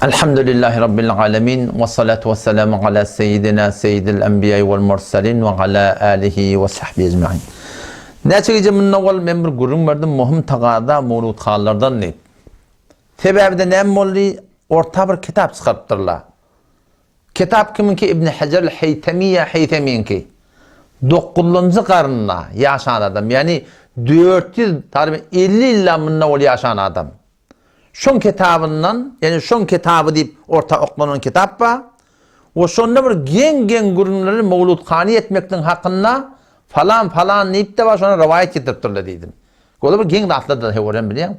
Elhamdülillahi Rabbil alemin we salatu we selamu ala seyyidina seyyidil enbiýai wal mursalin we ala alihi we sahbihi ecmain. Näçe gije mundan owal men bir gürrüň berdim möhüm tagaza mowludhanlardan diýip. Sebäbi-de näme boldy? Orta bir kitap çykarypdyrlar. Kitap kimiňki Ibn Hajar al-Heýtemi ýa Heýtemiňki. Dokuzynjy garynda ýaşan adam, ýagny 400 tagryban 50 ýyldan mundan owal ýaşan adam. Şoň kitabyndan, ýagny şoň kitaby diýip orta oklanan kitap bar. We şonda bir geň-geň gürrüňleri mowludhany etmekligiň hakynda falan-falan diýip-de bar, şony rowaýat getiripdirler diýdim. Olar bir geň zatlar-da höwürem bilýäň.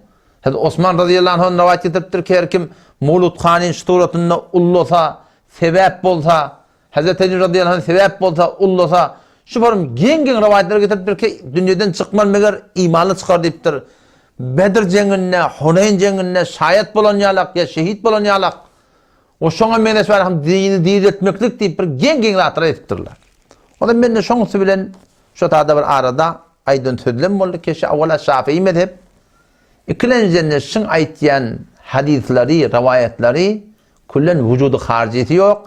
Hezreti Osman razyýallahu anhu rowaýat getiripdir ki, her kim mowludhanyň şu suratynda ullasa, sebäp bolsa, Hezreti Eli razyýallahu anh sebäp bolsa, ullasa, şu forum geň-geň rowaýatlar getiripdir ki, dünýeden çykmaz meger imanly çykar diýipdir. Bedr jeňinde, Huneýn jeňinde şaýat bolan ýalak ýa şehit bolan ýalak. We şoňa meňzeş bar hem dini diriltmeklik diýip bir geň-geň zatlar aýdypdyrlar. Onda mende şoň üsti bilen şo tada bir arada aýdan sözlem boldy ki, şu awala Şafii mezhep, ikilenjiden şyň aýtýan hadyslary, rowaýatlary Küllen wujudy haryjysy ýok,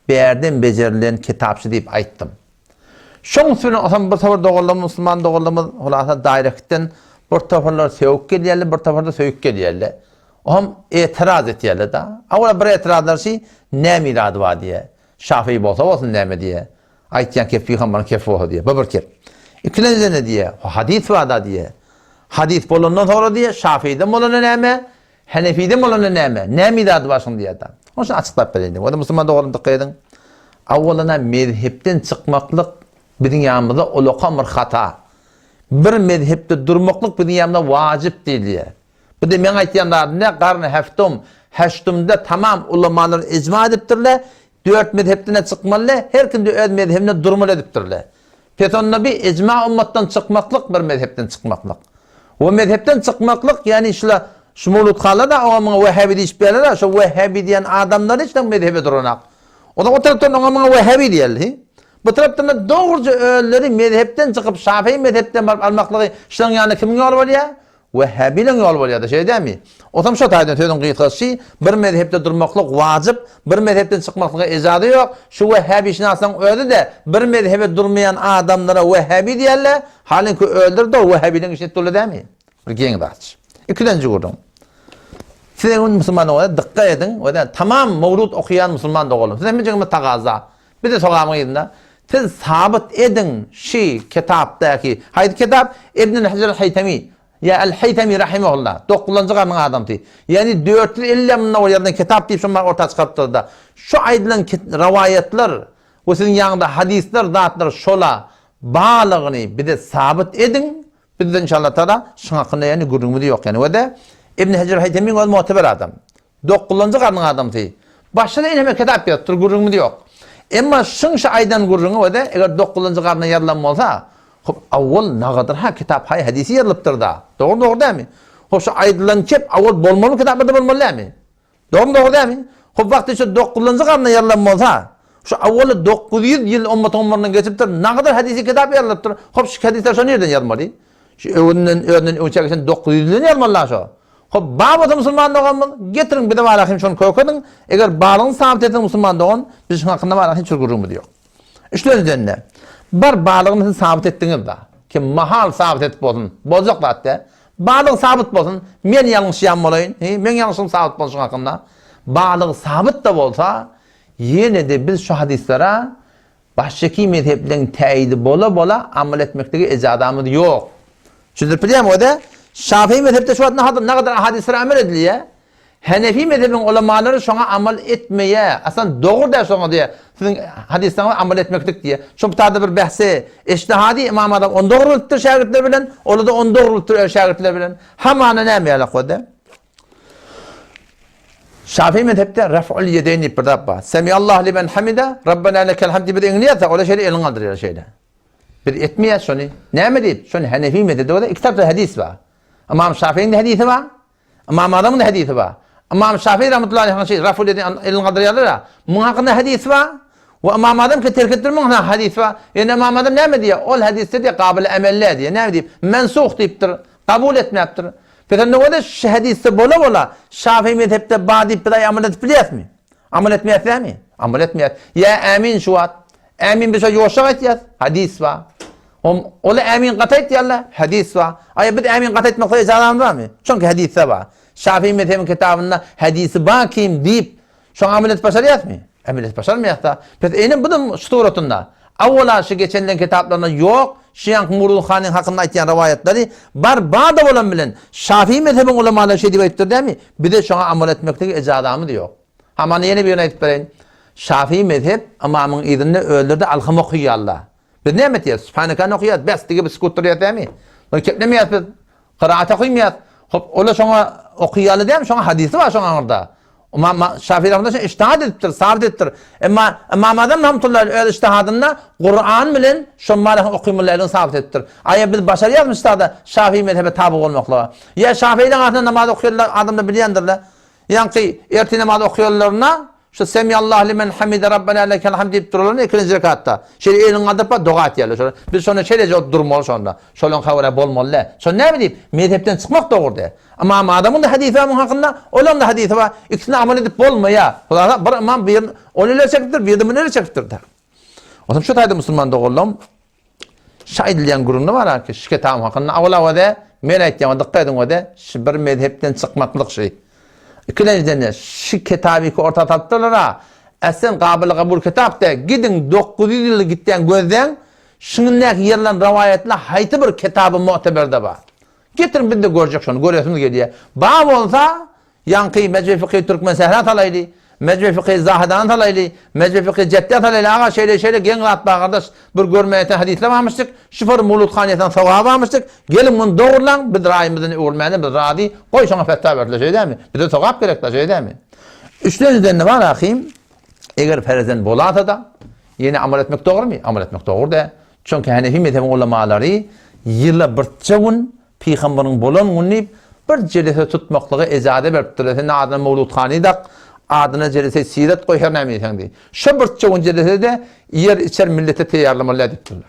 bärden bejerilen kitapçy diýip aýtdym. Şoň üstüne osam bir topar doganlarymyz, musulman doganlarymyz hulasa daýrektden bir toparlar sögüp gelýärler, bir toparda söýüp gelýärler. Ohm etiraz etýärler da. Awala bir etirazlar şi näme irady bar diýe. Şafii bolsa bolsun näme diýe. Aýtýan kep pygambaryň kepi bolsa diýe. Bu bir kep. Ikilenjide diýe. Hadys bar da diýe. Hadys bolandan soňra diýe, Şafiiden bolanda näme? Henefiden bolanda näme? Näme irady bar şuň diýýär-de. Onuň üçin açyklap bereýin diýdim. Onda musulman doganym dykgat ediň. Awalana mezhepden çykmaklyk biziň ýanymyzda ulakam bir hata. Bir mezhepde durmaklyk biziň ýanymyzda wajyp diýilýär. Bu-da meň aýtýan zadym däl, garny heftum, heştumda tamam ulamalar ijma edipdirler, dört mezhepden-de çykmaly, her kim-de öz mezhebinde durmaly edipdirler. Pes onda bi ijma ummatdan çykmaklyk bir mezhepden çykmaklyk. We mezhepden çykmaklyk ýagny şula şu mowludhalar-da oňa muňa wehhabi diýişip ýörler-ä, şo wehhabi diýen adamlar hiç zat mezhebe duranak. Olar o tarapdan oňa muňa wehhabi diýerler hi. Bu tarapdan-da dogruja özleri mezhepden çykyp şafii mezhepden baryp almaklygy şularyň ýanynda kimiň ýoly bolýar? Wehhäbileň ýoly bolýar-da, şeýle dälmi? Otam şo taýdan sözüň gysgasy, bir mezhepde durmaklyk wajyp, bir mezhepden çykmaklyga ejaza ýok. Şu wehhäbişynaslaryň özi-de bir mezhebe durmaýan adamlara wehhäbi diýerler, halyňky özleri dogry wehhäbileň işini edip durlar dälmi? Bir geň zat. Ikilenji gürrüň. Siz eger musulman doganlar dykgat ediň, we tamam mowlud okaýan musulman doganlar, siz hemmejiňiz tagaza. Bize sogabyň yzynda siz sabyt ediň şi kitapdaky, haýsy kitap? Ibnül Hajar al-Haýtami, ýa al-Haýtami rahimehullah, dokuzynjy garnyň adamsy. Ýagny 450 ýyl mundan owal ýazylan kitap diýip şony orta çykarypdyr-da. Şu aýdylan rowaýatlar we siziň ýanyňda hadyslar zatlar şola barlygyny bize sabyt ediň. Bizde inşallah taala şuň hakynda ýagny gürrüňimiz ýok ýagny we-de Ibn Hajar al-Haýtamiň özi muteber adam. Dokuzynjy garnyň adamsy. Başda-da eneme kitap ýazypdyr, gürrüňimiz ýok. Emma şyň şu aýdan gürrüňi özi eger dokuzynjy garna ýazylan bolsa, hop, awwal nagadyr ha kitap haý hadysy ýazylypdyr-da. Dogry, dogry dälmi? Hop, şu aýdylan kep awwal bolmaly kitaplarda bolmaly dälmi? Dogry, dogry dälmi? Hop, wagty şu dokuzynjy garna ýazylan bolsa, şu awwaly 900 ýyl ummatyň ömründen geçipdir, nagadyr hadysy kitap ýazylypdyr. Hop, şu hadyslar şo nirden ýazmaly? Şu öňünden, özünden öňçä geçen 900 ýyldan ýazmaly-la şo. Hop, bar bolsa musulman doganymyz, getiriň bize barahym hem şony kökediň. Eger barlygyny sabyt etseň musulman dogan, biz şuň hakynda barahym hiç bir gürrüňimiz ýok. Üçlenjiden-de, bar barlygyny siz sabyt etdiňiz-da. Kim mahal sabyt edip bolsun, boljak zat däl. Barlygy sabyt bolsun, men ýalňyşýan bolaýyn, he, meň ýalňyşlygym sabyt bolsun şuň hakynda. Barlygy sabyt-da bolsa, ýene-de biz şu hadyslara Başşeki mezhepleň täýidi bola-bola amal etmeklige ejazamyz ýok. Düşündirip bilýärmi o-da? Şafii mezhepde şu wagt nagadar ahadyslara amel edilýär. Henefi mezhebiň ulamalary şoňa amal etmeýär. Aslan dogry däl şoňa diýýär. Siziň hadyslaryňyza amal etmeklik diýýär. Şo bu bir bähsi eçtihadi Ymam Azam ony dogry bilipdir şägirtleri bilen, olar-da ony dogry bilipdir öz şägirtleri bilen. Hamana näme ýalak o-da? Şafii mezhepde ref'ul ýedeýn diýip bir zat bar. Semiallahu limen hamide, Rabbena lekel hamd diýip biz eňleýäs, olar şeýle elini galdyrýar şeýle. Biz etmeýäs şony. Näme diýip? Şony Hanefi mezhepde bolsa iki tarapda hadys bar. Ymam Şafiiň de hadysy bar. Ymam Azamyň da hadysy bar. Ymam Şafii rahmetullahi alayhi şeý ref'ul ýedeýn elini galdyrýarlar. Muň hakynda hadys bar. We Ymam Azam ki terk etdir muň hakynda hadys bar. Ýöne Ymam Azam näme diýýär? Ol hadysde diýýär gabyl amel däl diýýär. Näme diýip? Mensuh diýipdir. Kabul etmäpdir. Pes onda bolsa şu hadisde bola-bola Şafii mezhepde bar diýip biz aý amal edip bilýäsmi? Amal etmeýäs dämi? Amal etmeýäs. Ýa ämin şu wagt. Ämin biz şo ýuwaşjak aýtýas. Hadis bar. Hom ola ämin gaty aýtýarlar. Hadis bar. Aý biz ämin gaty aýtmaklyga ejazamyz barmy? Çünki hadisde bar. Şafii mezhebiň kitabynda hadisi bar kim diýip Şoňa amal edip başarýasmy? Amal edip başarmaýas-da. Pes eýnem bu-da şu suratynda. Awwala şu geçenleň kitaplarynda ýok, şu ýaňky Murud hanyň hakynda aýtýan rowaýatlary bar, bar-da bolan bilen Şafii mezhebiň ulamalary şeý diýip aýdypdyr dämi? Bize şoňa amal etmeklige ejazamyz ýok. Hamana ýene birini aýdyp bereýin. Şafii mezhep ymamyň yzynda özleri-de alham okaýarlar. Biz näme etýäris? Sübhanekany okaýarys, bes, diýip sükut durýas dämi? Muny keplemeýäris biz. Kyraat okaýmaýas. Hop, ola şoňa okaýaly dämi? Şoňa hadysy bar şoň aňyrda. Ymam Şafii rahmetullah şoňa ijtihad edipdir, sabyt edipdir. Emma Ymam Azam rahmetullah öz ijtihadynda Kuran bilen şo marahyň okymalydygyny sabyt edipdir. Aýa biz başarýarysmy ştada Şafii mezhebe taby bolmaklyga? Ýa Şafiileň arasynda namaz okaýanlar adamlar bilýändirler. Ýaňky ertir namaz okaýanlarynda şu Semiallahu limen hamide Rabbena lekel hamd diýip durarlar ikinji rekatda. Şeýle elini galdyryp bar doga etýärler şolar. Biz şonda şeýleje oturyp durmaly şonda. Şolaň habara bolmaly däl. Şonda näme diýip? Mezhepden çykmak dogry däl. Ymam Azamyň-da hadysy bar muň hakynda, olaň-da hadysy bar. Ikisini amal edip bolmaýar. Hulasa bir ymam birini ol ileri çekipdir, biri-de muny ileri çekipdir-de. Onsoň şu taýda musulman doganlarym Şu aýdylýan gürrüňde bar ki, şu kitabyň hakynda awal-awal men aýtýan, dykgat ediň öde, şu bir mezhepden çykmaklyk şu. Ikilenjiden-de şu kitaby iki orta salypdyrlar-a, äslen gabyly kabul kitap däl, gidiň 900 ýyl gitýän gözläň, şuňundäki ýerlen rowaýatlar haýsy bir kitaby mu'teberde bar. Getiriň biz-de görjek şony, göresimiz gelýär. Bar bolsa, Ýaňky Mejme Fiky Türkmen Sähra salaýly, Mejme Fiky Zahydany salaýly, Mejme Fiky Jetdä salaýly aga şeýle şeýle geň zat bar gardaş bir görmäýten hadyslar barmyşdyk, şu bir Mawlud han ýatan sogaby barmyşdyk, geliň muny dogurlaň biz raýymyzdan öwürmäne biz razy goý şoňa fetwa berdiler şeýle dälmi? Bize sogap gerekda şeýle dälmi? Üçlenjiden-de bar ahym eger perzent bolasa-da ýene amal etmek dogrumy? Amal etmek dogry däl. Çünki Hanefi mezhebiň ulamalary ýyla birçe gün Pygambaryň bolan güni diýip, bir jelese tutmaklyga ejaza beripdirler. Sen adyna Mawludhany dak, adyna jelese siret goý her näme diýseň diý. Şo birçe gün jelesede iýer-içer millete teýýarlamaly diýipdirler.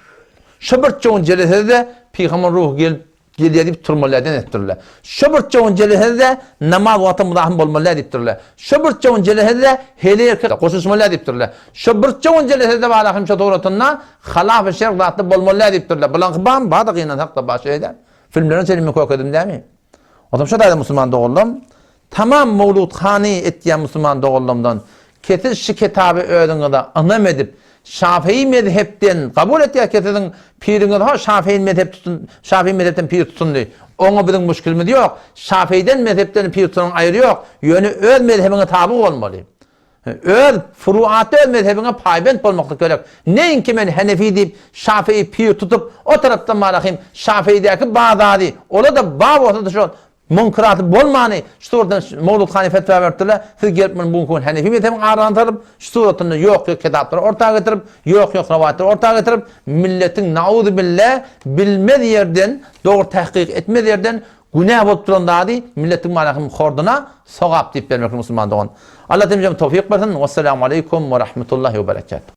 Şo birçe gün jelesede pygamber ruhy gelip gelýär diýip turmaly diýen etdirler. Şo birçe gün jelesede namaz wagty muzahym bolmaly diýipdirler. Şo birçe gün jelesede heleý erkek goşulyşmaly diýipdirler. Şo birçe gün jelesede bar ahim şo suratynda Halafy şerh zatly bolmaly däl diýipdirler. Bulaňky barmy? Bar-da gynansak-da bar şeýle. Filmleriň çenli men kökedim dämi? Onsoň şo taýda musulman doganlarym, tamam mowludhany etýän musulman doganlarymdan kesiz şi kitaby özüňize ynam edip, şafii mezhepden kabul etýär ki siziň piriňiz ho şafii mezhep tutun, şafii mezhepden pir tutundy. Oňa biziň muşkilimiz ýok. Şafiiden mezhepden pir tutanyň aýry ýok. Ýöne öz mezhebiňe taby bolmaly. Öz furuatda öz mezhebiňe paýbent bolmaklyk gerek. Neýinki men Henefi diýip Şafii pir tutup o tarapdan barahym Şafiidäki bar zady ola-da bar bolsada şol munkeraty bolmany şu suratdan Mowlud hany fetwa beripdirler siz gelip muny bu günki gün Henefi mezhebiň arasyna salyp şu suratynda ýok ýok kitaplary orta getirip ýok ýok rowaýatlary orta getirip milletiň nauzubilla bilmez ýerden dogry tahkyk etmez ýerden Günä bolup duran zady milletiň manahym horduna sogap diýip bermeklik musulman dogan. Allah hemmämize towfyk bersin. Wessalamu aleýkum we rahmetullahi we berekatuh.